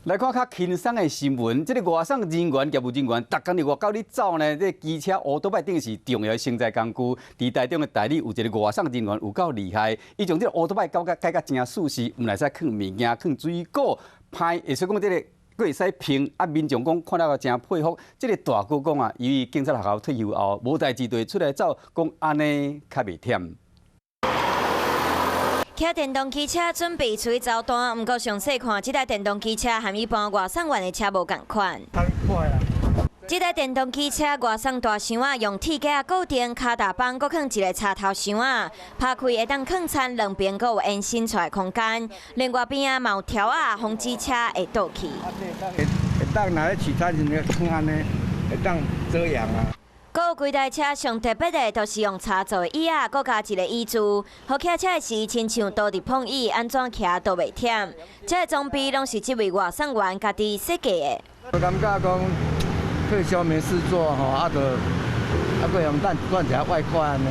來看較輕鬆的新聞，這個外送人員、業務人員，逐工佇外口咧走呢，這個機車、烏多擺等是重要的生財工具。佇台中的大里有一個外送人員有夠厲害，伊將這個烏多擺搞甲改甲誠舒適，毋但會使囥物件、囥水果、歹，會使講這個閣會使拼。啊，民眾講看了誠佩服。這個大哥講啊，由於警察學校退休後無代誌，就會出來走，講按呢較袂忝。騎電動機車準備出去走單，毋過詳細看，這台電動機車和一般外送員的車無仝款。這台電動機車外送大箱仔，用鐵架固定，跤踏板閣囥一个插頭箱仔，拍開會當囥餐，兩邊閣有延伸出來空間。另外邊仔嘛有條仔，防止車會倒去。會會當若咧取餐時陣囥按呢，會當遮陽啊。閣有幾台車上特別的，就是用柴做的椅仔，閣加一个椅座，予騎車時親像倒佇膨椅，按怎騎都袂忝。這个裝備攏是這位外送員家己設計的。我感覺講退休沒事做吼，啊，就啊，閣用賺賺一下外快按呢。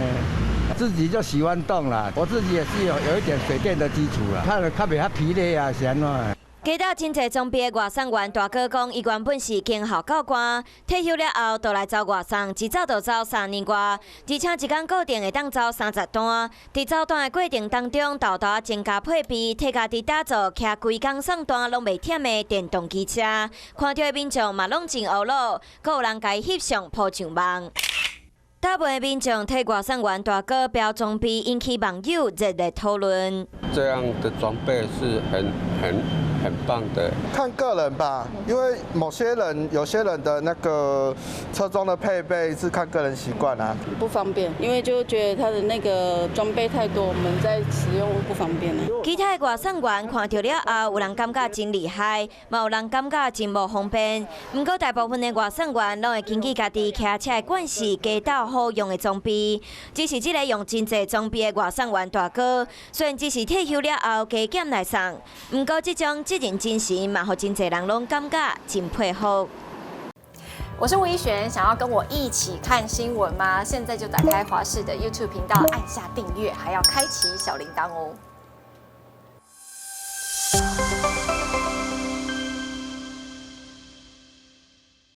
自己就喜歡動啦，我自己也是有一點水電的基礎啦，看了較袂遐疲累啊，是按怎？加到真濟裝備的外送員大哥講，伊原本是警校教官，退休了後就來走外送，一走就走3年外，而且一工固定會當走30單。佇走單的過程當中，沓沓增加配備，替家己打造騎規工送單攏袂忝的電動機車。看著的民眾嘛攏真懊惱，閣有人共伊翕相 po 上網。大部分民眾替外送員大哥標裝備，引起網友熱烈討論。這樣的裝備是很很很棒的。看個人吧，因為某些人、有些人的那個車裝的配備是看個人習慣啊。不方便，因為就覺得他的那個裝備太多，我們在使用不方便。其他的外送員看著了後，有人感覺真厲害，嘛有人感覺真無方便。毋過大部分的外送員攏會根據家己騎車的慣勢，加鬥好用的裝備。只是這个用真濟裝備的外送員大哥，雖然只是退休了後加減來送，毋過這種職人精神嘛，予真濟人攏感覺真佩服。我是吳怡璇，想要跟我一起看新聞嗎？現在就打開華視的 YouTube 頻道，按下訂閱，還要開啟小鈴鐺哦。